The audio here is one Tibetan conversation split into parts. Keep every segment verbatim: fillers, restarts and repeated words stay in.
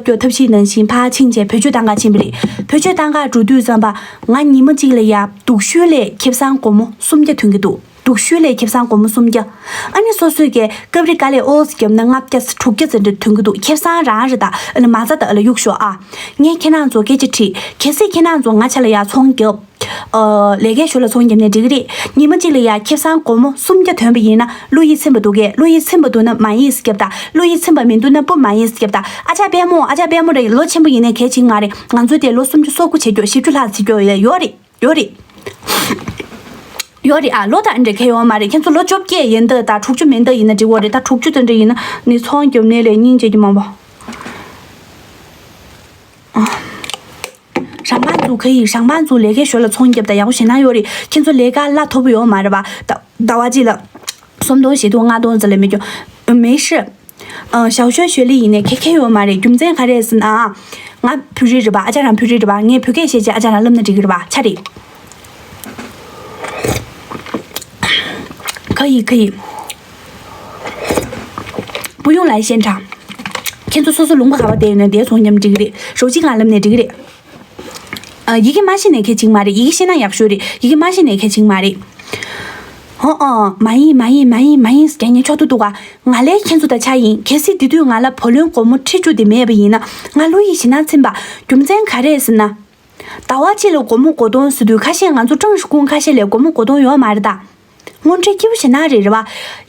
སྐྱོ་ཐབས་ཤེས་ནང་བཞིན་ཕར་ཕྱིན་བྱས་བེད་སྤྱོད་བཏང་ག་ཕྱིན་པ་རེད། བེད་སྤྱོད་བཏང་ག་འགྲོ་དུས་ཙམ་པ་ང་ཉི་མ་གཅིག་ལ་ཡ་སྡུག་ཤོས་ལས་ཁེ་བཟང་སྒོར་མོ་སུམ་བརྒྱ་ཐོན་གྱི་འདུག་སྡུག་ཤོས་ལས་ཁེ་བཟང་སྒོར་མོ་སུམ་བརྒྱ། ཨ་ནི་སོ་སོས་ཀྱི་སྐབས་རེ་དཀའ་ལས་ཨོ་ཙི་བརྒྱབ་ན་ལྔ་བརྒྱ་དྲུག་བརྒྱ་ཙམ་འདྲ་ཐོན་གྱི་འདུག་ཁེ་བཟང་རང་རེད། ད་ཨ་ལ་མ་རྩ་ད་ཨ་ལ་གཡུག་ཤོག་ཨ། ངས་ཁྱེད་རང་ཚོ་སྐད་ཆ་དྲིས། གལ་སྲིད་ཁྱེད་རང་ཚོ་ང་ཆ་ལ་ཡ་ཚོང་བརྒྱབ། ཨ། ལས་ཀའི་ཞོར་ལ་ཚོང་བརྒྱབ་ནས་འགྲིག་གི་རེད། ཉི་མ་གཅིག་ལ་ཡ་ཁེ་བཟང་སྒོར་མོ་སུམ་བརྒྱ་ཐོན་པ་ཡིན་ན་བློ་ཡིད་ཚིམ་པ་འདུག་གས། བློ་ཡིད་ཚིམ་པ་འདུག་ན་མ་ཡིས་བརྒྱབ་ད། བློ་ཡིད་ཚིམ་པ་མི་འདུག་ན་པོ་མ་ཡིས་བརྒྱབ་ད། ཨ་ཅག་པད་མོ། ཨ་ཅག་པད་མོ་རེད། ལོ་ཆེན་པོ་ཡིན་ནའི་གལ་ཆེན་མ་རེད། ང་ཚོ་དེ་ལོ་སུམ་ཅུ་སོ་དགུ་བྱེད་རྒྱུ། བཞི་བཅུ་ལྷག་བྱེད་རྒྱུ་ཡོད་རེད། ཡོད་རེད། ཡོད་རེད་ཨ། ལོ་དང་འདྲ་གལ་ཡོད་མ་རེད། ཁྱེད་ཚོ་ལོ་བཅོ་བརྒྱད་ཡིན་འདི་དང་དྲུག་ཅུ་མིན་འདི་ཡིན་ན་འགྲིག་གི་རེད། ད་དྲུག་ཅུ་དང་འདྲ་ཡིན་ན་ནི་ཚོང་རྒྱབ་ནས་ལས་སྙིང་རྗེ་རྒྱུ་མང་པོ། ཨ། རང་དབང་འཛུགས་ཁ་ཡིས་རང་དབང་འཛུགས་ལས་ཀའི་ཞོར་ལ་ཚོང་རྒྱབ་དང་ཡག་པོ་ཞེ་ན་ཡོད་རེད། ཁྱེད་ཚོ་ལས་ཀ་གླ་མཐོ་པོ་ཡོད་མ་རེད་པ། ཟླ་ཟླ་བ་གཅིག་ལ་སུམ་སྟོང་བཞི་སྟོང་ལྔ་སྟོང་ཙམ་ལས་མི་སྐྱོ། མེ་ཤི། ཨ། ཞའོ་ཞའོ་ཞོ་ལི་ཡིན་ནའི་ཁེ་ཁེ་ཡོད་མ་རེད། རྒྱུ་མཚན་ག་རེ་ཟེར་ན། ང་བོད་རིགས་རེད་པ། ཨ་ཅག་རང་བོད་རིགས་རེད་པ། ངས་བོད་སྐད་བཤད་བྱས་ཨ་ཅག་རང་བསླབ་ན་འགྲིག་གི་རེད་པ། ཆ་རེད། ཁ་ཡིས་ཁ་ཡིས། བུ་ཡོང་ལ་ཤེས་དྲང་། ཁྱེད་ཚོ་སོ་སོ་ལུང་པ་ག་པར་བསྡད་ཡོད་ན་དེ་ཚོང་མཉམ་འགྲིག་གི་རེད། རོགས་གཅིག་གང་ལབ་ནས་འགྲིག་གི་རེད། ཨ། ཡི་གེ་མ་ཤེས་ནས་ཁྱད་གཅིག་མ་རེད། ཡི་གེ་ཤེས་ན་ཡག་ཤོས་རེད། ཡི་གེ་མ་ཤེས་ནས་ཁྱད་གཅིག་མ་རེད། ཧོ་ཨ། མ་ཡིན་མ་ཡིན་མ་ཡིན་མ་ཡིན་ཟེར་ངས་ཆོག་ཏུ་འདུག་ག་ང་ལས་ཁྱེད་ཚོ་ད་ཆ་ཡིན། གལ་སྲིད་དེ་དུས་ང་ལ་བུ་ལོན་སྒོར་མོ་ཁྲི་བཅུ་དེ་མེད་པ་ཡིན་ན་ང་བློ་ཡིད་ཞེ་ན་ཚིམ་པ། རྒྱུ་མཚན་ག་རེ་ཟེར་ན། ཟླ་བ་གཅིག་ལ་སྒོར་མོ་དགུ་སྟོང་ཟེར་དུས་ཁ་ཤས་ང་ཚོ་ཀྲང་ཧྲི་ཀུང་ཁ་ཤས་ལས་སྒོར་མོ་དགུ་སྟོང་ཡོད་མ་རེད་ད། དངོས་འབྲེལ་སྐྱིད་པོ་ཞེ་ན་རེད་རེད་བ།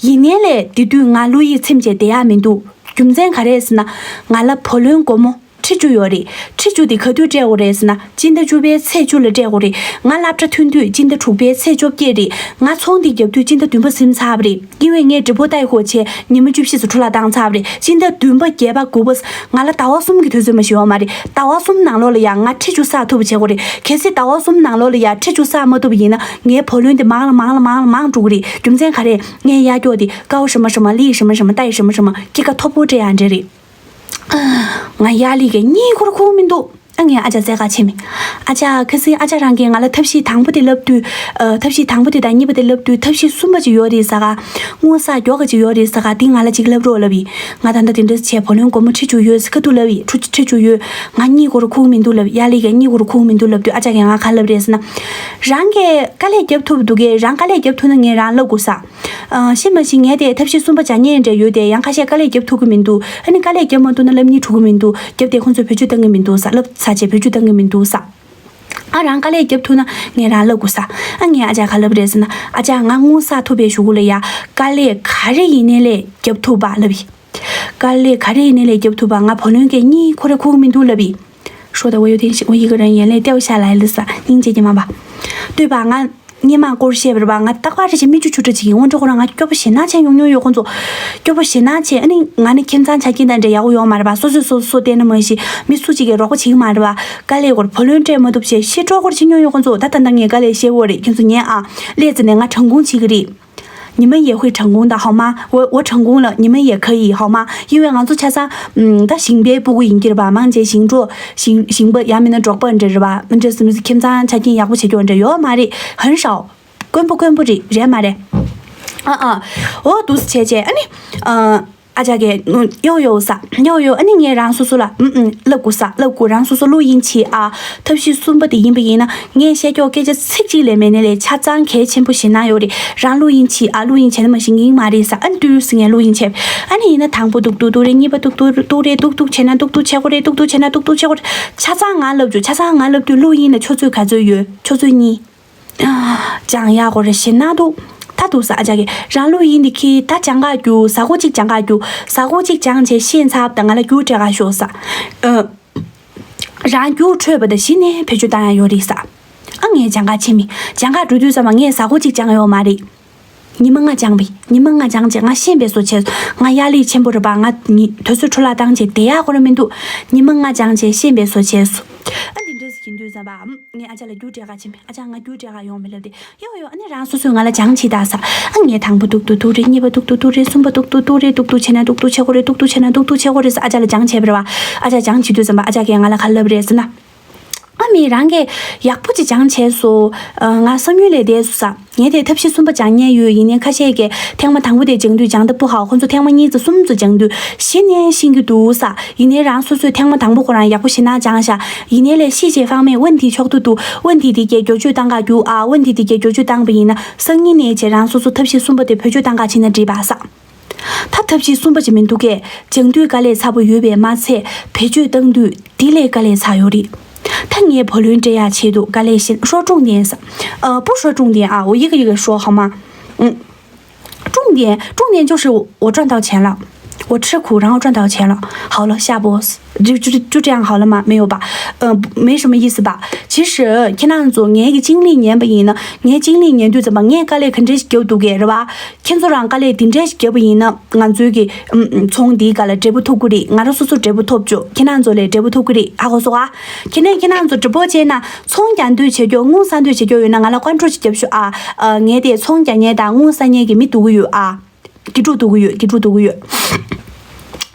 ཡིན་ནའི་ལས་དེ་དུས་ང་བློ་ཡིད་ཚིམ་བྱས་བསྡད་ཡག་མི་འདུག་རྒྱུ་མཚན་ག་རེ་ཟེར་ན། ང་ལ་བུ་ལོན་སྒོར་མོ་ཁྲི་བཅུ་ཡོད་རེད། ཁྲི་བཅུ་དེ་ག་དུས་སྤྲད་དགོས་རེད་ཟེར་ན། སྤྱི་ཟླ་བཅུ་པའི་ཚེས་བཅུ་ལ་སྤྲད་དགོས་རེད། ང་སློབ་གྲྭ་ཐོན་དུས་སྤྱི་ཟླ་དྲུག་པའི་ཚེས་བཅོ་བརྒྱད་རེད། ང་ཚོང་འདི་བརྒྱབ་དུས་སྤྱི་ཟླ་བདུན་པ་ཟིན་ཚར་བ་རེད། དེ་བས་ངས་འབྲས་བུ་ལྟ་ཡི་ཧོ་བྱས་ཉི་མ་བཅུ་བཞི་ཙམ་འཕྲོ་བརླག་བཏང་ཚར་བ་རེད། སྤྱི་ཟླ་བདུན་པ་བརྒྱད་པ་དགུ་པ། ང་ལ་ཟླ་བ་གསུམ་གྱི་དུས་ཚོད་མ་ཞིག་ཡོད་མ་རེད། ཟླ་བ་གསུམ་ནང་ལོགས་ལ་ཡང་ང་ཁྲི་བཅུ་བསགས་ཐུབ་པ་བྱེད་དགོས་རེད། གལ་སྲིད་ཟླ་བ་གསུམ་ནང་ལོགས་ལ་ཡང་ཁྲི་བཅུ་བསགས་མ་ཐུབ་པ་ཡིན་ན་ངའི་བུ་ལོན་དེ་མང་ལ་མང་ལ་མང་ལ་མང་འགྲོ་གི་རེད། རྒྱུ་མཚན་ག་རེ། ངའི་གཡར་སྐྱོག་དེ་ཀའོ་ཧྲི་མ་ཧྲི་མ་ལི་ཧྲི་མ་ཧྲི་མ་ཏའི་ཧྲི་མ་ཧྲི་མ་སྐྱེད་ཀ་མཐོ་པོ་སྤྲད་ཡག་འདྲ་རེད། ང་གཡར་ལི་གའི་གཉིད་ཁུག་ར་ཁུག་མི་འདུག་ཨ། ངས་ཨ་ཅག་བཙལ་ག་ཕྱིན་མི། ཨ་ཅག་ཁ་སང་ཨ་ཅག་རང་གིས་ང་ལ་ཐབས་ཤེས་དང་པོ་དེ་ལབ་དུས། ཨ། ཐབས་ཤེས་དང་པོ་དེ་དང་གཉིས་པ་དེ་ལབ་དུས་ཐབས་ཤེས་གསུམ་པ་ཅིག་ཡོད་རེད་ཟེར་ག་སྔོ་སག་མགྱོགས་ག་ཅིག་ཡོད་རེད་ཟེར་ག་དེ་ང་ལ་ཅིག་ལབ་རོགས་ལབ་ཡིན། ང་ད་ལྟ་དེ་འདྲ་བྱས་བུ་ལོན་སྒོར་མོ་ཁྲི་བཅུ་ཡོད་ཟེར་ཁ་ཐུག་ལབ་ཡིན། ཁྲི་ཁྲི་བཅུ་ཡོད། ང་གཉིད་ཁུག་ར་ཁུག་མི་འདུག་ལབ། གཡར་ལི་གའི་གཉིད་ཁུག་ར་ཁུག་མི་འདུག་ལབ་དུས་ཨ་ཅག་གིས་ང་ག་ལབ་རེད་ཟེར་ན། རང་གིས་དཀའ་ལས་རྒྱབ་ཐུབ་འདུག་གས། རང་དཀའ་ལས་རྒྱབ་ཐུབ་ན་ངས་རང་ལབ་དགོས་ས། ཨ། ཤེས་མ་ཤེས། ངས་དེ་ཐབས་ཤེས་གསུམ་པ་སྦྱང་མཁན་འདྲ་ཡོད་དེ། ཡང་ཁ་ཤས་དཀའ་ལས་རྒྱབ་ཐུབ་ཀྱི་མི་འདུག་ཨ་ནི་དཀའ་ལས་རྒྱབ་མ་ཐུབ་ན་སློབ་གཉེར་འགྲོ་གི་མི་འདུག་རྒྱབ་དེ་ཁོང་ཚོས་བེད་སྤྱོད་བཏང་གི་མི་འདུག་ས། བསླབ་ཚར་བྱས་བེད་སྤྱོད་བཏང་གི་མི་འདུག་ས། ཨ། རང་དཀའ་ལས་རྒྱབ་ཐུབ་ན་ངས་རང་ལབ་དགོས་ས། ཨ། ངས་ཨ་ཅག་ག་ལབ་རེད་ཟེར་ན། ཨ་ཅག། ང་སྔོ་སག་ཐུག་པའི་གཞུག་གུ་ལ་ཡ་དཀའ་ལས་ག་རེ་ཡིན་ནའི་ལས་རྒྱབ་ཐུབ་པ་ལབ་ཡིན། དཀའ་ལས་ག་རེ་ཡིན་ནའི་ལས་རྒྱབ་ཐུབ་པ། ང་བུ་ལོན་གྱི་གཉིད་ཁུག་ར་ཁུག་མི་འདུག་ལབ་ཡིན། 说的我有点心，我一个人眼泪掉下来了噻。 སྙིང་རྗེ་གི་མ་པ། ལྟོས་པ། ང་སྔོན་མ་སྐོར་བཤད་པ་རེད་པ། ང་རྟག་པར་རེ་བཞིན་མིག་ཆུ་ཆུ་འདྲ་ཅིག་ཡིན། འོན་ཀྱང་ཁོ་རང་ང་སྐྱོ་པོ་ཞེ་ན་བྱས་མྱོང་མྱོང་ཡོད་ཁོང་ཚོ། སྐྱོ་པོ་ཞེ་ན་བྱས། ཨ་ནི་ང་ནི་ཁྱིམ་ཚང་ཆ་རྐྱེན་དང་འདྲ་ཡག་པོ་ཡོད་མ་རེད་པ། སོ་སོས་སོ་སོ་བལྟས་ན་མ་གཞི་མི་སུ་གཅིག་གིས་རོགས་པ་བྱེད་ཀྱི་མ་རེད་པ། དཀའ་ལས་སྐོར་བུ་ལོན་སྤྲད་མ་ཐུབ་བྱས་ཤི་འགྲོ་སྐོར་བྱེད་མྱོང་ཡོད་ཁོང་ཚོ། ད་ད་ལྟ་ངས་དཀའ་ལས་བཤད་འོ་རེད། ཁྱེད་ཚོ་ཉན་ཨ། སླེབས་ཙམ་ནས་ང་成功བྱེད་ཀྱི་རེད། 你们也会成功的，好吗？我我成功了，你们也可以，好吗？因为 ང་ཚོ་ཆ་ཚང་ད་ཞིང་པའི་སྤུ་གུ་ཡིན་གྱི་རེད་པ། མང་ཆེ་ཞིང་འབྲོག་ཞིང་ཞིང་པ་ཡང་མིན་ན་འབྲོག་པ་འདྲ་རེད་པ། འདྲ་ཟེར་མི་ཁྱིམ་ཚང་ཆ་རྐྱེན་ཡག་པོ་བྱེད་རྒྱུ་འདྲ་ཡོད་མ་རེད། 很少། དཀོན་པོ་དཀོན་པོ་རེད། རེད་མ་རེད། ཨ་ཨ། འོ་འདུག་སེ་བྱས་བྱས། ཨ་ནི། ཨ། ཨ་ཅག་གིས་ཡོ་ཡོ་ས་ཡོ་ཡོ། ཨ་ནི་ངས་རང་སོ་སོ་ལ་ཨུམ་ཨུམ་ལབ་དགོས་ས། ལབ་དགོས། རང་སོ་སོ་བློ་ཡིད་ཆེས་ཨ། ཐབས་ཤེས་གསུམ་པ་དེ་ཡིན་པ་ཡིན་ན་ངས་བཤད་ཀྱོག་སྐད་ཆ་ཚིག་གཅིག་ལས་མེད་ནའི་ལས་ཆ་ཚང་གལ་ཆེན་པོ་ཞེ་ན་ཡོད་རེད། རང་བློ་ཡིད་ཆེས་ཨ། བློ་ཡིད་ཆེས་ན་མ་ཤེས་ཀྱི་མ་རེད་ས། ཨ་ནི་དུས་སུ་ངས་བློ་ཡིད་ཆེས། ཨ་ནི་ཡིན་ན་དང་པོ་ཏུག་ཏུག་ཏུག་རེད། གཉིས་པ་ཏུག་ཏུག་ཏུག་རེད། ཏུག་ཏུག་བྱས་ན་ཏུག་ཏུག་བྱེད་དགོས་རེད། ཏུག་ཏུག་བྱས་ན་ཏུག་ཏུག་བྱེད་དགོས་རེད། ཆ་ཚང་ང་ལབ་རྒྱུ། ཆ་ཚང་ང་ལབ་དུས་བློ་ཡིད་ལ་ཆུ་ཚོད་ག་ཚོད་ཡོད། ཆུ་ཚོད་གཉིས། སྦྱང་ཡག་གོ་རེ་ཞེ་ན་འདུག་ད་འདུག་ས། ཨ་ཅག་གིས་རང་བློ་ཡིད་འདི་ཁྱི་ད་སྦྱང་ག་རྒྱུ། ཟ་གོ་གཅིག་སྦྱང་ག་རྒྱུ། ཟ་གོ་གཅིག་སྦྱང་བྱས་ཤེས་ཚར་བ་དང་ང་ལ་རྒྱུ་སྤྲད་ག་ཤོག་ས། ཨ། རང་རྒྱུ་འཕྲོད་པ་དང་གཞི་ནས་བེད་སྤྱོད་བཏང་ཡ་ཡོད་རེད་ས། ཨ། ངས་སྦྱང་ག་ཕྱིན་མི། སྦྱང་ག་འགྲོ་དུས་ཙམ་པ་ངས་ཟ་གོ་གཅིག་སྦྱང་ཡོད་མ་རེད། ཉི་མ་ལྔ་སྦྱངས་པས། ཉི་མ་ལྔ་སྦྱངས་བྱས་ང་ཤེས་པའི་བཟོ་བྱས། ང་ཡ་ལི་ཆེན་པོ་རེད་པ། ང་ཉི་དུས་ཚོད་འཕྲོ་བརླག་བཏང་བྱས་བསྡད་ཡག་གོ་ར་མི་འདུག་ཉི་མ་ལྔ་སྦྱངས་བྱས་ཤེས་པའི་བཟོ་བྱས་སོ། ཨ། འདི་འདྲ་ཞིག་ཡིན་དུས་ཙམ་པ། ཨམ། ངས་ཨ་ཅག་ལ་རྒྱུ་སྤྲད་ག་ཕྱིན་པས། ཨ་ཅག་ང་རྒྱུ་སྤྲད་ག་ཡོང་མི་ལབ་དེ། ཡོ་ཡོ། ཨ་ནི་རང་སོ་སོས་ང་ལ་སྦྱང་བྱེད་ད་ས། ཨ། ངས་དང་པོ་ཏུག་ཏུག་ཏུག་རེད། གཉིས་པ་ཏུག་ཏུག་ཏུག་རེད། གསུམ་པ་ཏུག་ཏུག་ཏུག་རེད། ཏུག་ཏུག་བྱས་ན་ཏུག་ཏུག་བྱེད་དགོས་རེད། ཏུག་ཏུག་བྱས་ན་ཏུག་ཏུག་བྱེད་དགོས་རེད་ས། ཨ་ཅག་ལ་སྦྱང་བྱས་པ་རེད་པ། ཨ་ཅག་སྦྱང་བྱེད་དུས་ཙམ་པ་ཨ་ཅག་གིས་ང་ལ་ག་ལབ་རེད་ཟེར་ན། ཨ་མས་རང་གིས་ཡག་པོ་ཅིག་སྦྱངས་བྱས་སོང་། ཨ། ང་གསང་མྱུལ་ལས་འདས་སོང་ཟེར། ངས་དེ་ཐབས་ཤེས་གསུམ་པ་སྦྱང་མཁན་ཡོད། ཡིན་ནའི་ཁ་ཤས་ཀྱིས་ཐེངས་མ་དང་པོ་དེ་སྦྱང་དུས་སྦྱང་ད་སྤུ་ཧའོ། ཁོང་ཚོ་ཐེངས་མ་གཉིས་ཙམ་གསུམ་ཙམ་སྦྱང་དུས་གཞི་ནས་ཤེས་ཀྱི་འདུག་ཟེར། ཡིན་ནའི་རང་སོ་སོས་ཐེངས་མ་དང་པོ་ཁོ་རང་ཡག་པོ་ཞེ་དྲག་སྦྱངས་ཤག། ཡིན་ནའི་ལས་ཤེས་བྱེད་ཕངས་མེད། 问题 ཆོག་ཏུ་འདུག། 问题 དེ་གའི་བསྒྱུར་བཅོས་བཏང་ག་རྒྱུགས་ཨ། 问题 དེ་གའི་བསྒྱུར་བཅོས་བཏང་པ་ཡིན་ན་སང་ཉིན་ནས་བྱས་རང་སོ་སོ་ཐབས་ཤེས་གསུམ་པ་དེ་བེད་སྤྱོད་བཏང་ག་ཕྱིན་ན་འགྲིག་པ་ཟེར། ད་ཐབས་ཤེས་གསུམ་པ་ཅིག་མི་འདུག་གས། སྦྱང་དུས་དཀའ་ལས་ཚ་པོ་ཡོད་པས་མ་ཚད་བེད་སྤྱོད་བཏང་དུས་དེ་ལས་དཀའ་ལས་ཚ་ཡོད་རེད། ད་ངས་བུ་ལོན་སྤྲད་ཡག་ཆེད་དུ་དཀའ་ལས་བཤད། 说重点 ཟེར། 呃，不说重点啊，我一个一个说好吗？嗯，重点，重点就是我赚到钱了，我吃苦，然后赚到钱了。好了，下播。就就就这样好了吗？没有吧？呃，没什么意思吧？其实 ཁྱེད་རང་ཚོ་ངའི་གི་经历 ཉན་པ་ཡིན་ན། ངའི་经历 ཉན་དུས་ཙམ་པ་ངས་དཀའ་ལས་ག་འདྲས་ཤིག་བརྒྱབ་འདུག་གས་རེད་བ། ཁྱེད་ཚོ་རང་དཀའ་ལས་དེ་འདྲས་ཤིག་བརྒྱབ་པ་ཡིན་ན། ང་ཚོའི་གི་ཨམ་ཚོང་འདིའི་སྒང་ལ་འབྲས་བུ་ཐོབ་ཀྱི་རེད། ང་རང་སོ་སོ་འབྲས་བུ་ཐོབ་བྱུང་། ཁྱེད་རང་ཚོ་ལས་འབྲས་བུ་ཐོབ་ཀྱི་རེད། ཧ་གོ་སོང་ཨ། ཁྱེད་ནས་ཁྱེད་རང་ཚོ་直播间 ན་ཚོང་རྒྱག་འདོད་བྱེད་རྒྱུ། དངུལ་བསགས་འདོད་བྱེད་རྒྱུ་ཡོད་ན་ང་ལ་ཀོན་ཀྲོལ་ཅིག་རྒྱབ་ཤོག་ཨ། ཨ། ངས་དེ་ཚོང་རྒྱག་མཁན་དང་དངུལ་བསགས་མཁན་གྱི་མི་བསྡུ་གི་ཡོད་ཨ། དགེ་ཕྲུག་བསྡུ་གི་ཡོད། དགེ་ཕྲུག་བསྡུ་གི་ཡོད།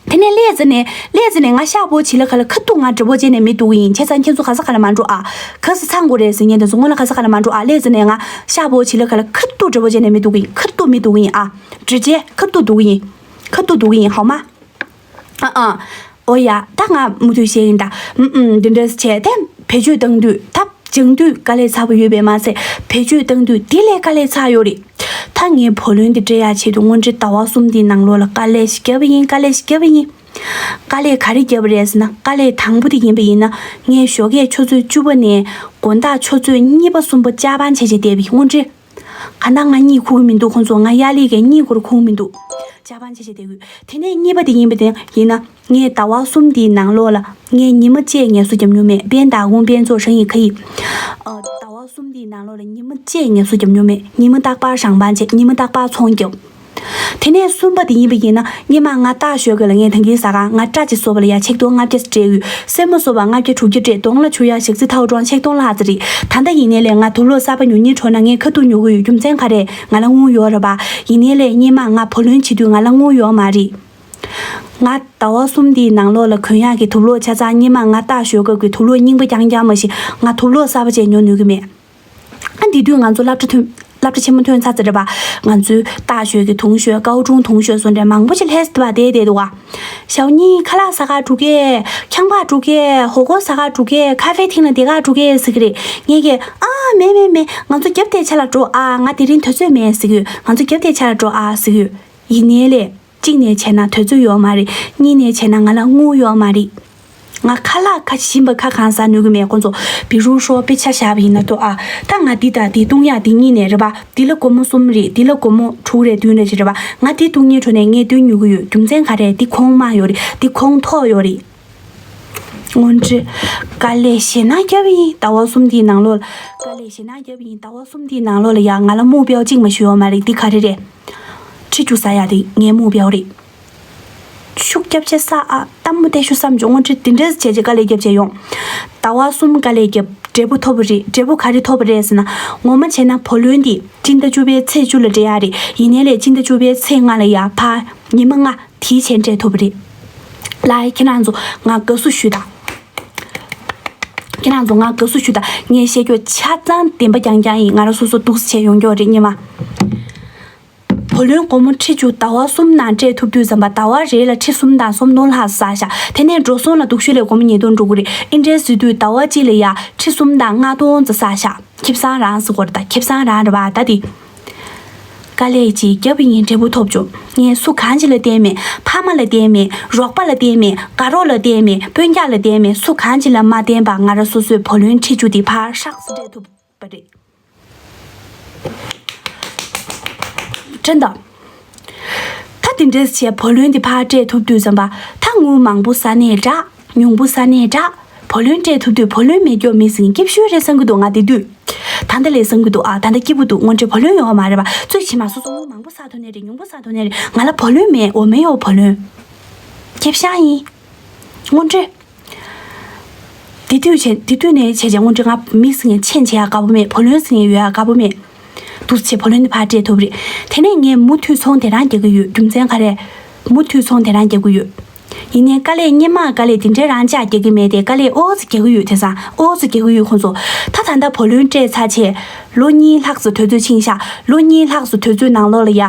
དེ་ནས་ལས་ཟེར་ནས་ལས་ཟེར་ནས་ང་ཤ་བོ་བྱི་ལ་ཁ་ལ་ཁ་ཐུག་ང་直播间 ནས་མི་བསྡུ་གི་ཡིན། བྱས་ཙང་ཁྱེད་ཚོ་ག་ས་ག་ལ་མ་འགྲོ་ཨ། ག་ས་ཚང་དགོས་རེད་ཟེར་མཁན་དེ་ཚོ་སྔོན་ལ་ག་ས་ག་ལ་མ་འགྲོ་ཨ། ལས་ཟེར་ནས་ང་ཤ་བོ་བྱི་ལ་ཁ་ལ་ཁ་ཐུག直播间 ནས་མི་བསྡུ་གི་ཡིན། ཁ་ཐུག་མི་བསྡུ་གི་ཡིན་ཨ།直接 ཁ་ཐུག་བསྡུ་གི་ཡིན། ཁ་ཐུག་བསྡུ་གི་ཡིན། ཧོ་མ། ཨ་ཨ། ཨོ་ཡ། ད་ང་མུ་མཐུད་བཤད་ཡིན་ད། ཨུམ་ཨུམ། འདི་འདྲས་བྱས་ཏེ་བེད་སྤྱོད་བཏང་དུས། ད་སྦྱང་དུས་དཀའ་ལས་ཚ་པོ་ཡོད་པས་མ་ཚད་བེད་སྤྱོད་བཏང་དུས་དེ་ལས་དཀའ་ལས་ཚ་ཡོད་རེད། ད་ངས་བུ་ལོན་འདི་སྤྲད་ཡག་ཆེད་དུ་དངོས་འབྲེལ་ཟླ་བ་གསུམ་འདིའི་ནང་ལོགས་ལ་དཀའ་ལས་ཤིག་བརྒྱབ་པ་ཡིན། དཀའ་ལས་ཤིག་བརྒྱབ་པ་ཡིན། དཀའ་ལས་ག་རེ་བརྒྱབ་པ་རེད་ཟེར་ན། དཀའ་ལས་དང་པོ་དེ་ཡིན་པ་ཡིན་ན། ངས་ཞོགས་ཀས་ཆུ་ཚོད་བཅུ་པ་ནས་དགོང་དག་ཆུ་ཚོད་གཉིས་པ་གསུམ་པ་ཅ་པང་བྱས་བྱས་བསྡད་པའི་དངོས་འབྲེལ། ག་ན་ང་གཉིད་ཁུག་གི་མི་འདུག། ཁོང་ཚོ་ང་ཡ་ལི་གའི་གཉིད་ཁུག་ཁུག་མི་འདུག། ཅ་པང་བྱས་བྱས་བསྡད་དགོས། དེ་ནས་གཉིས་པ་དེ་ཡིན་པ་དེ་ཡིན་ན། ངས་ཟླ་བ་གསུམ་དེའི་ནང་ལོགས་ལ་ངས་ཉི་མ་གཅིག་ངལ་གསོ་བརྒྱབ་མྱོང་མེད། དཔོན་དང་དགོང་དཔོན་ཚོགས་ཧྲང་ཡིག་ཁ་ཡིག། ཨ། ཟླ་བ་གསུམ་དེའི་ནང་ལོགས་ལ་ཉི་མ་གཅིག་ངལ་གསོ་བརྒྱབ་མྱོང་མེད། ཉི་མ་རྟག་པར་ཞང་པང་བྱས། ཉི་མ་རྟག་པར་ཚོང་བརྒྱབ། དེ་ནས་གསུམ་པ་དེ་ཡིན་པ་ཡིན་ན། སྔོན་མ་ང་ལྟ་ཞོགས་ཀས་ལ་ངས་ད་གིན་ཟ་ཁང་ང་སྐྲ་ཅིག་བཟོ་བ་ལ་ཡ་ཆིག་སྟོང་ལྔ་བརྒྱ་སྤྲད་ཡོད། སེན་མོ་བཟོ་བ་ལྔ་བརྒྱ་དྲུག་བརྒྱ་སྤྲད། གདོང་ལ་བྱུག་ཡ་ཞག་རྩི་ཐའོ་ཀྲུང་ཆིག་སྟོང་ལྷག་ཙམ་རེད། ད་ལྟ་ཡིན་ནའི་ལས་ང་དུག་ལོག་གསར་པ་ཉོ་སྙིང་བྲོ་ན་ངས་ཁ་ཐུག་ཉོ་གི་ཡོད། རྒྱུ་མཚན་ག་རེ། ང་ལ་དངུལ་ཡོད་རེད་པ། ཡིན་ནའི་ལས་སྔོན་མ་ང་བུ་ལོན་བྱེད་དུས་ང་ལ་དངུལ་ཡོད་མ་རེད། ང་ཟླ་བ་གསུམ་དེའི་ནང་ལོགས་ལ་གོན་ཡག་གི་དུག་ལོག་ཆ་ཚང་སྔོན་མ་ང་ལྟ་ཞོགས་ཀས་ཀྱི་དུག་ལོག་རྙིང་པ་རྐྱང་རྐྱང་མ་གཞི། ང་དུག་ལོག་གསར་པ་ཅིག་ཉོ་ནུས་ཀྱི་མེད། ཨ། འདི་དུས་ང་ཚོ་སློབ་གྲྭ་ཐོན། སློབ་གྲྭ་ཆེན་མོ་ཐོན་ཚར་ཚར་རེད་པ། ང་ཚོའི་ལྟ་ཞོལ་གྱི་དུང་ཞོལ། ཀའོ་ཀྲུང་དུང་ཞོལ་སོགས་འདྲ་མང་པོ་ཞིག་ལྷས་སུ་བསྡད་བསྡད་འདུག་ག། ཞའོ་ཉི་ཁ་ལག་ཟ་ག་འགྲོ་གས། ཁྱང་པ་འགྲོ་གས། ཧོ་གོ་ཟ་ག་འགྲོ་གས། ཁ་ཧྥེ་ཐིང་ལ་བསྡད་ག་འགྲོ་གས་ཟེར་གི་རེད། ངས་ཀྱིས། ཨ། མེད་མེད་མེད། ང་ཚོ་རྒྱབ་དེ་ཆ་ལ་འགྲོ་ཨ། ང་དེ་རིང་དུས་ཚོད་མེད་ཟེར་གི་ཡོད། ང་ཚོ་རྒྱབ་དེ་ཆ་ལ་འགྲོ་ཨ་ཟེར་གི་ཡོད། ཡིན་ནའི་ལས། གཅིག་ནས་བྱས་ན་དུས་ཚོད་ཡོད་མ་རེད། གཉིས་ནས་བྱས་ན་ང་ལ་དངུལ་ཡོད་མ་རེད། ང་ཁ་ལག་ཁ་ཞིམ་པ་ཁ་གང་ཟ་ནུས་ཀྱི་མེད། ཁོང་ཚོ་བི་རུ་ཧྲོ་དཔེ་ཆ་བཞག་པ་ཡིན་ན་ཏོ་ཨ། ད་ང་འདི་དང་འདི་བཏུང་ཡག་འདི་གཉིས་ནས་རེད་པ། འདི་ལ་སྒོར་མོ་གསུམ་རེད། འདི་ལ་སྒོར་མོ་དྲུག་རེད། བདུན་རེད་ཅིག་རེད་པ། ང་འདི་བཏུང་སྙིང་བྲོ་ནས་ངས་བཏུང་ཉོ་གི་ཡོད། རྒྱུ་མཚན་ག་རེ། འདི་གོང་དམའ་ཡོད་རེད། འདི་གོང་མཐོ་ཡོད་རེད། དངོས་འབྲེལ། དཀའ་ལས་ཞེ་དྲག་བརྒྱབ་པ་ཡིན། ཟླ་བ་གསུམ་འདིའི་ནང་ལོགས་ལ། དཀའ་ལས་ཞེ་དྲག་བརྒྱབ་པ་ཡིན། ཟླ་བ་གསུམ་འདིའི་ནང་ལོགས་ལ་ཡ་ང་ལ་目标་གཅིག་མ་གཏོགས་ཡོད་མ་རེད། འདི་ག་རེ་རེད། ཁྲི་བཅུ་ཟ་ཡག་དེ་ངའི་目标་རེད། ཤུགས་རྒྱབ་བྱས་ཟ་ཨ། སྟབས་མོ་བལྟས་ཤོག་བསམ་བྱུང་། དངོས་འབྲེལ་འདི་འདྲས་བྱས་བྱས་དཀའ་ལས་རྒྱབ་བྱས་ཡོང་། ཟླ་བ་གསུམ་དཀའ་ལས་རྒྱབ། འབྲས་བུ་ཐོབ་པ་རེད། འབྲས་བུ་ག་རེ་ཐོབ་པ་རེད་ཟེར་ན། ངོ་མ་བྱས་ན་བུ་ལོན་འདི་སྤྱི་ཟླ་བཅུ་པའི་ཚེས་བཅུ་ལ་སྤྲད་ཡག་རེད། ཡིན་ནའི་ལས་སྤྱི་ཟླ་བཅུ་པའི་ཚེས་ལྔ་ལ་ཡ་ཕར་ཉི་མ་ལྔ་དེའི་ཕྱིན་སྤྲད་ཐུབ་པ་རེད། ལའི་ཁྱེད་རང་ཚོ་ང་དགའ་བསུ་ཞུ་དང་། ཁྱེད་རང་ཚོ་ང་དགའ་བསུ་ཞུ་དང་། ངས་བཤད་རྒྱུ་ཆ་ཚང་བདེན་པ་རྐྱང་རྐྱང་ཡིན། ང་རང་སོ་སོ་འདུག་སེ་བྱས་ཡོང་རྒྱུ་རེད་སྔོན་མ། བུ་ལོན་སྒོར་མོ་ཁྲི་བཅུ་ཟླ་བ་གསུམ་ནང་སྤྲད་ཐུབ་དུས་ཙམ་པ་ཟླ་བ་རེ་ལ་ཁྲི་གསུམ་དང་སུམ་སྟོང་ལྷག་བསགས་ཤག། དེ་ནས་འགྲོ་སོང་ལ་སྡུག་ཤོས་ལ་སྒོར་མོ་ཉིས་སྟོང་འགྲོ་གི་རེད། ཨིན་ཊི་རེ་སི་ཟེར་དུས་ཟླ་བ་གཅིག་ལ་ཡ་ཁྲི་གསུམ་དང་ལྔ་སྟོང་ཙམ་བསགས་ཤག། ཁེ་བཟང་རང་ཟེར་དགོས་རེད་ད། ཁེ་བཟང་རང་རེད་པ་ད་དེ། དཀའ་ལས་ཅིག་བརྒྱབ་པ་ཡིན། འབྲས་བུ་ཐོབ་བྱུང་། ངས་སུ་གང་ཅིག་ལ་བརྟེན་མེད། ཕ་མ་ལ་བརྟེན་མེད། རོགས་པ་ལ་བརྟེན་མེད། དགའ་རོགས་ལ་བརྟེན་མེད། སྤུན་ཀྱག་ལ་བརྟེན་མེད། སུ་གང་ཅིག་ལ་མ་བརྟེན་པར་ང་རང་སོ་སོའི་བུ་ལོན་ཁྲི་བཅུ་དེ་ཕར་ཧྲག་སེ་སྤྲད་ཐུབ་པ་རེད། དྲན་དང་། ད་དེ་འདྲས་བྱས་བུ་ལོན་དེ་ཕར་སྤྲད་ཐུབ་དུས་ཙམ་པ། ད་དངུལ་མང་པོ་བསགས་ནའི་འདྲ། ཉུང་པོ་བསགས་ནའི་འདྲ། བུ་ལོན་སྤྲད་ཐུབ་དུས་བུ་ལོན་མེད་རྒྱུ་མི་སྲིད་སྐྱིད་ཤོས་རེད་བསམ་གྱི་འདུག་ང་དེ་དུས། ད་ལྟ་ལས་བསམ་གྱི་འདུག་ཨ། ད་ལྟ་སྐྱིད་པོ་འདུག། དངོས་འབྲེལ་བུ་ལོན་ཡོད་མ་རེད་པ། གཙོས་ཕྱི་མ་སོ་སོ་དངུལ་མང་པོ་བསགས་ཐུབ་ནའི་རེད། ཉུང་པོ་བསགས་ཐུབ་ནའི་རེད། ང་ལ་བུ་ལོན་མེད། འོ་མེད་ཡོད་བུ་ལོན། ཁེ་བཟང་ཡིན། དངོས་འབྲེལ། དེ་དུས་བྱས། དེ་དུས་ནས་བྱས་བྱས་དངོས་འབྲེལ་ང་མི་ཟེར་མཁན་ཆེན་བྱེད་ཡག་དགའ་པོ་མེད། བུ་ལོན་ཟེར་མཁན་ཡོད་ཡག་དགའ་པོ་མེད། འདུག་སེ་བྱས་བུ་ལོན་དེ་ཕར་སྤྲད་ཐུབ་རེད། དེ་ནས་ངས་མུ་མཐུད་ཚོང་དེ་རང་རྒྱག་གི་ཡོད། རྒྱུ་མཚན་ག་རེ། མུ་མཐུད་ཚོང་དེ་རང་རྒྱག་གི་ཡོད། ཡིན་ནའི་དཀའ་ལས་སྔོན་མ་དཀའ་ལས་དེ་འདྲའི་རང་ཅག་རྒྱག་གི་མེད་དེ། དཀའ་ལས་ཨོ་ཙི་རྒྱག་གི་ཡོད། དེང་སང་ཨོ་ཙི་རྒྱག་གི་ཡོད་ཁོང་ཚོ། ད་ད་ལྟ་བུ་ལོན་སྤྲད་ཚར་བྱས། ལོ་གཉིས་ལྷག་ཙམ་དུས་ཚོད་ཕྱིན་ཤག་ལོ་གཉིས་ལྷག་ཙམ་དུས་ཚོད་ནང་ལོགས་ལ་ཡ།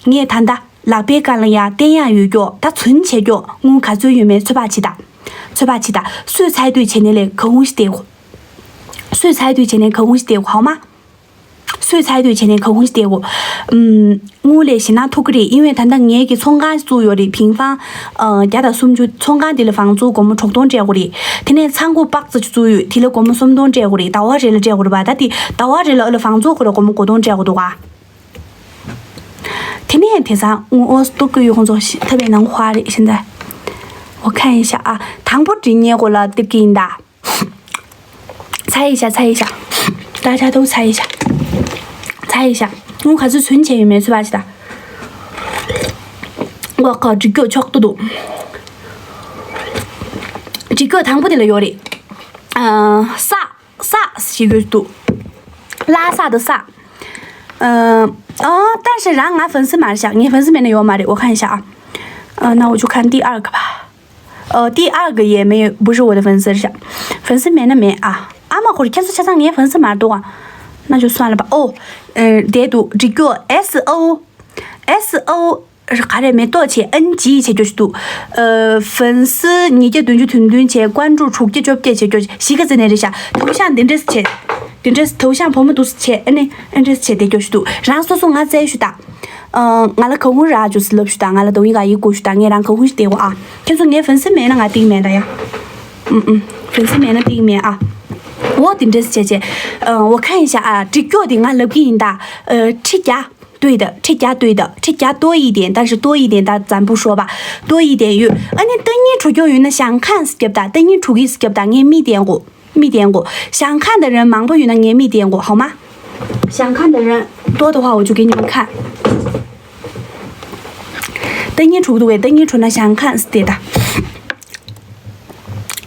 ངས་ད་ལྟ་ལག་པའི་སྒང་ལ་ཡ་བསྟན་ཡག་ཡོད་ཀྱོག་ད་ཚོན་བྱས་ཀྱོག་དངུལ་ག་ཚོད་ཡོད་མེད་ཚོད་དཔག་བྱེད་ད། ཚོད་དཔག་བྱེད་ད། གསོས་ཚར་དུས་བྱས་ནས་ལས་ག་འུ་ཞིག་བསྡད་གོ། གསོས་ཚར་དུས་བྱས་ནས་ག་འུ་ཞིག་བསྡད་གོ་ཧོ་མ། གསོས་ཚར་དུས་བྱས་ནས་ག་འུ་ཞིག་བསྡད་གོ། ཨུམ། དངུལ་ལས་ཞེ་ན་ཐུག་གི་རེད། ཡིན་ཡང་ད་ལྟ་ངས་ཀྱི་ཚོང་ཁང་བཙུགས་ཡོད་རེད། ཕིང་ཕང་། ཨ། བརྒྱ་དང་སུམ་ཅུ། ཚོང་ཁང་དེ་ལ་བང་བཙོག་སྒོར་མོ་དྲུག་སྟོང་སྤྲད་དགོས་རེད། དེ་ནས་ཚང་ཁུག་པག་ཙི་བཙུགས་ཡོད། དེ་ལ་སྒོར་མོ་སུམ་སྟོང་སྤྲད་དགོས་རེད། ཟླ་བ་རེ་ལ་སྤྲད་དགོས་རེད་པ། ད་དེ་ཟླ་བ་རེ་ལ་ཨ་ལ་བང་བཙོག་ཁོ་ར་སྒོར་མོ་དགུ་སྟོང་སྤྲད་དགོས་འདུག་ག་དེ་ནས་དེང་སང་ངོ་ཨོ་སྟོར་གི་ཡོད་ཁོང་ཚོ་ཤི་ཐབས་པའི་ནང་ཧྭ་རེད་ཤི་འདྲ། འོ་ཁ་ཡིན་ཤག་ཨ། དང་པོ་འབྲི་ཉེ་གོ་ལ་སྟེར་གི་ཡིན་ད། ཚ་ཡི་ཤག་ཚ་ཡི་ཤག་ད་ཆ་ཏོ་ཚ་ཡི་ཤག་ཚ་ཡི་ཤག་ངོ་ག་ཚོད་ཚོན་བྱས་ཡོད་མེད་ཚོད་པ་ཞིག་ད། ངོ་ཁ་འབྲི་རྒྱུ་ཆོག་ཏུ་འདུག་འབྲི་རྒྱུ་དང་པོ་དེ་ལ་ཡོད་རེད། ཨ། ས། ས་ཞེས་ཡོད་འདུག་ལྷ་ས་དུ་ས། ཨ། ཨ།但是རང་ང་粉丝མ་རེད་ཤག་ངའི་粉丝མེད་ན་ཡོད་མ་རེད།我看一下啊。呃，那我就看第二个吧。呃，第二个也没有，不是我的粉丝是。粉丝མེད་ན་མེད་ཨ། ཨ་མ་ཁོ་རེ་ཁྱེད་ཚོ་ཆ་ཚང་ངའི་粉丝མ་རེད་འདུག་ཨ། 那就算了吧。哦，呃，དེ་འདུག་འབྲི་རྒྱུ་S O S O ག་རེ་མེ་ཏོག་བྱས་ཨན་ཇི་བྱས་རྒྱུ་ཞིག་འདུག་ཨ།粉丝ཉིས་བརྒྱ་བདུན་ཅུ་དོན་བདུན་བྱས། 关注དྲུག་བརྒྱ་བཅོ་བརྒྱད་བྱས་རྒྱུ་གཞིས་ཀ་རྩེ་ནས་རེད་ཤག头像འདི་འདྲས་བྱས། འདི་འདྲས་头像་བུ་མོ་འདུག་བྱས། ཨ་ནི་ཨ་འདྲས་བྱས་བསྡད་རྒྱུ་ཞིག་འདུག་རང་སོ་སོ་ང་བཙལ་ཞུ་ད། ཨ། ང་ལ་ག་ཧུང་རག་རྒྱུ་ཞིག་ལབ་ཞུ་ད། ང་ལ་དོ་ཡིག་ག་ཡིག་དགོས་ཞུ་ད། ངས་རང་ག་ཧུང་ཞིག་བལྟས་གོ་ཨ། ཁྱེད་ཚོ་ངའི་粉丝མེད་ན་ང་ཏིག་མེད་ད་ཡ། ཨུམ་ཨུམ།粉丝མེད་ན་ཏིག་མེད་ཨ། འོ་དེ་འདྲས་བྱས་བྱས། ཨ། 我看一下啊། འབྲི་རྒྱུ་དེ་ང་ལབ་ཀྱི་ཡིན་ད། ཨ། ཁྲི་བརྒྱ། 对的，ཁྲི་བརྒྱ། 对的，ཁྲི་བརྒྱ་多一点，但是多一点ད་འཛམ་བུ་ཧྲོ་པ། 多一点ཡོད། ཨ་ནི་ཏ་ཉིན་དྲུག་ཀྱོ་ཡོད་ན་ཞང་ཁན་སི་རྒྱབ་ད། ཏ་ཉིན་དྲུག་གིས་སི་རྒྱབ་ད། ངས་མིག་བསྟན་གོ་མིག་བསྟན་གོ་ཞང་ཁན་ད་རན་མང་པོ་ཡོད་ན་ངས་མིག་བསྟན་གོ་ཧོ་མ། ཞང་ཁན་ད་རན་多的话我就给你们看。 ཏ་ཉིན་དྲུག་འདུག་བས། ཏ་ཉིན་དྲུག་ན་ཞང་ཁན་སི་དེ་ད།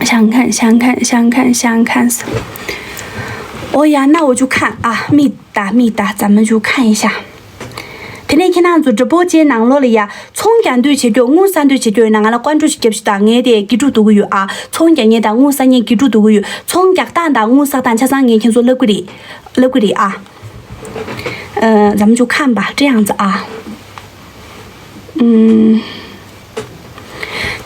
ཞང་ཁན་ཞང་ཁན་ཞང་ཁན་ཞང་ཁན་སི། འོ་ཡ་ན་འོ་ཅུ་ཁན་ཨ། མིག་ད་མིག་ད་咱们就看一下། དེ་ནས་ཁྱེད་རང་ཚོ་直播间ནང་ལོགས་ལ་ཡ་ཚོང་རྒྱག་འདོད་བྱེད་རྒྱུ། དངུལ་བསགས་འདོད་བྱེད་རྒྱུ་ཡོད་ན་ང་ལ་关注ཞིག་རྒྱབ་ཞིག་ད། ངས་དེ་དགེ་ཕྲུག་འདུག་གི་ཡོད་ཨ། ཚོང་རྒྱག་མཁན་དང་དངུལ་བསགས་མཁན་དགེ་ཕྲུག་འདུག་གི་ཡོད། ཚོང་རྒྱག་སྟངས་དང་དངུལ་བསགས་སྟངས་ཆ་ཚང་ངས་ཁྱེད་ཚོ་ལབ་གི་རེད། ལབ་གི་རེད་ཨ། 呃，咱们就看吧，这样子啊。嗯。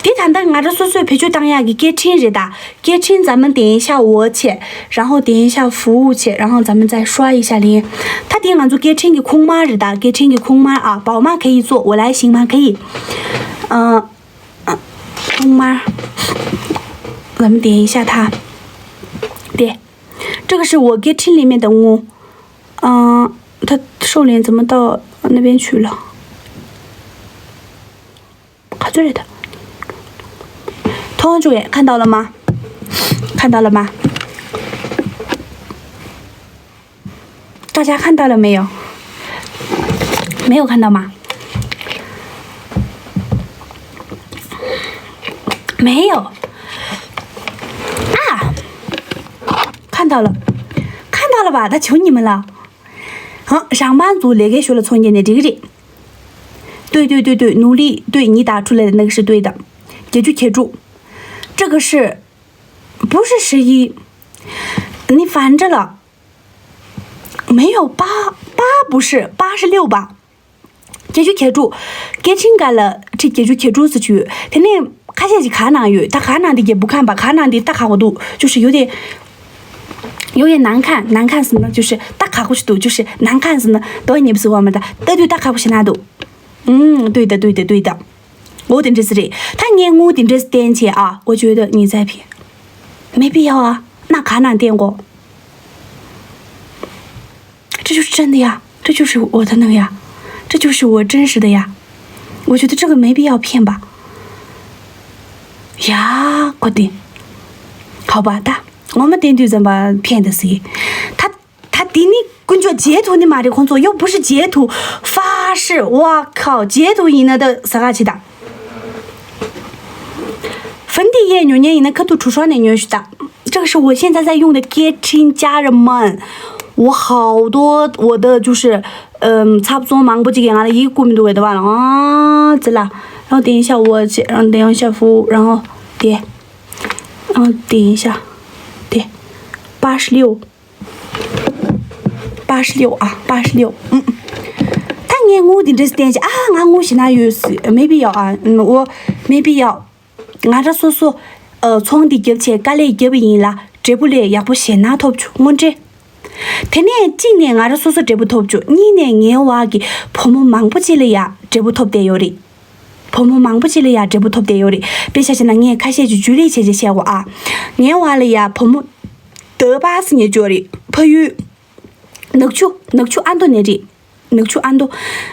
དེ་ད་ལྟ་ང་རང་སོ་སོས་བེད་སྤྱོད་བཏང་ཡག་གི་སྐད་འཕྲིན་རེད་ད། 给听咱们点一下我切，然后点一下服务切，然后咱们再刷一下‌link。 ད་དེ་ང་ཚོ་སྐད་འཕྲིན་གྱི་ཁུག་མ་རེད་ད། སྐད་འཕྲིན་གྱི་ཁུག་མ་ཨ། 宝妈可以做，我来行吗？可以。呃，呃，空妈，咱们点一下它。对，这个是我给听里面的我，嗯、他瘦脸怎么到那边去了？ ག་ཚོད་རེད་ད། མཐོང་བྱུང་ཡས། 看到了吗？ 看到了吗？ 大家看到了没有？没有看到吗？没有。啊，看到了，看到了吧？他求你们了。好，上班族ལས་ཀའི་ཞོར་ལ་ཚོང་རྒྱག་ནས་འགྲིག་གི་རེད། 对对对对，努力，对，你打出来的那个是对的。解决，解除。这个是，不是十一？你反着了。没有八，八不是，八是六吧？解决，解除。给听干了，这解决，解除是去。 དེ་ནས་ཁ་ཤས་ཀྱིས་ག་ནང་ཡོད། ད་ག་ནང་དེ་རྒྱབ་བུ་ཁམས་པ། ག་ནང་དེ་ད་ག་གོ་འདུག 就是有点 有点难看，难看死呢，就是ད་ག་གོ་ཞིག་འདུག 就是难看死呢，ད་ལྟ་དུས་ད་ག་གོ་ཞིག་ན་འདུག 嗯，对的，对的，对的。 འོ་དེ་འདྲ་ཟེར་རེད། ད་ངས་དངུལ་དེ་འདྲ་བསྟན་བྱས་ཨ། 我觉得你在骗。 没必要啊，那ག་ནང་བསྟན་གོ 这就是真的呀，这就是我的那个呀，这就是我真实的呀。我觉得这个没必要骗吧。呀，快点，好吧，ད་ངོ་མ་བསྟན་དུས་ཙམ་པ་骗的是。 ད་ད་དེ་ནི་དཀོན་མཆོག་བརྗེད་ཐུབ་ནི་མ་རེད། ཁོང་ཚོ་又不是截图，发誓，我靠，截图ཡིན་ན་ད་ཟ་ག་ཆེ་ད། 粉底液ཉོ་མཁན་ཡིན་ན་ཁ་ཐུག་ཁྲུ་ཧྲོ་ནས་ཉོས་ཤིག་ད། 这个是我现在在用的给亲家人们，我好多我的就是嗯，ཚབ་ཚོང་མང་པོ་ཅིག་གིས་ང་ལ་ཡིག་བསྐུར་མི་འདུག་བས་ད་བ་ལ། ཨ་ཙི་ལ། 然后等一下我这，然后等一下服务，然后对，然后等一下，对，八十六，八十六啊，八十六，嗯。ད་ངས་དངུལ་འདི་འདྲས་བསྟན་ཅིག་ཨ་ང་དངུལ་ཞེ་ན་ཡོད་མེད་པི་ཡོད་ཨ་འོ་མེད་པི་ཡོད། ང་ར་སོ་སོ་ཚོང་འདི་རྒྱབ་ཆེད་དཀའ་ལས་རྒྱབ་པ་ཡིན་ལ་འབྲས་བུ་ལས་ཡག་པོ་ཞེ་ན་ཐོབ་བྱུང་དངོས་འབྲེལ། དེ་ནས་གཅིག་ནས་ང་ར་སོ་སོ་འབྲས་བུ་ཐོབ་བྱུང་གཉིས་ནས་ངའི་བ་གི་བུ་མོ་མང་པོ་ཅིག་ལ་ཡ་འབྲས་བུ་ཐོབ་བསྡད་ཡོད་རེད། བུ་མོ་མང་པོ་ཅིག་ལ་ཡ་འབྲས་བུ་ཐོབ་བསྡད་ཡོད་རེད། དཔེ་ཆ་བཞག་ན་ངས་ཁ་ཤས་ཅིག་འཇུ་ལེ་བྱས་བྱས་བཤད་གོ་ཨ། ངའི་བ་ལ་ཡ་བུ་མོ་ད་པ་སི་ཉེ་ཅོ་རེད་ཕ་ཡུལ། ནག་ཆུ་ནག་ཆུ་ཨ་མདོ་ནས་རེད། ནག་ཆུ་ཨ་མདོ།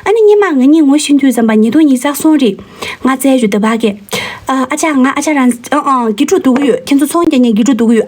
ཨ་ནི་སྔོན་མ་ང་གཉིས་ངོ་ཤེས་དུས་ཙམ་པ་ཉིས་སྟོང་ཉི་ཤུ་རྩ་གསུམ་རེད། ང་བཙལ་རྒྱུ་ད་པ་གས། ཨ་ཅག་ང་ཨ་ཅག་རང་ཨ་ཨ་དགེ་ཕྲུག་སྡུག་གི་ཡོད་ཁྱེད་ཚོ་ཚོང་རྒྱག་མཁན་དགེ་ཕྲུག་སྡུག་གི་ཡོད།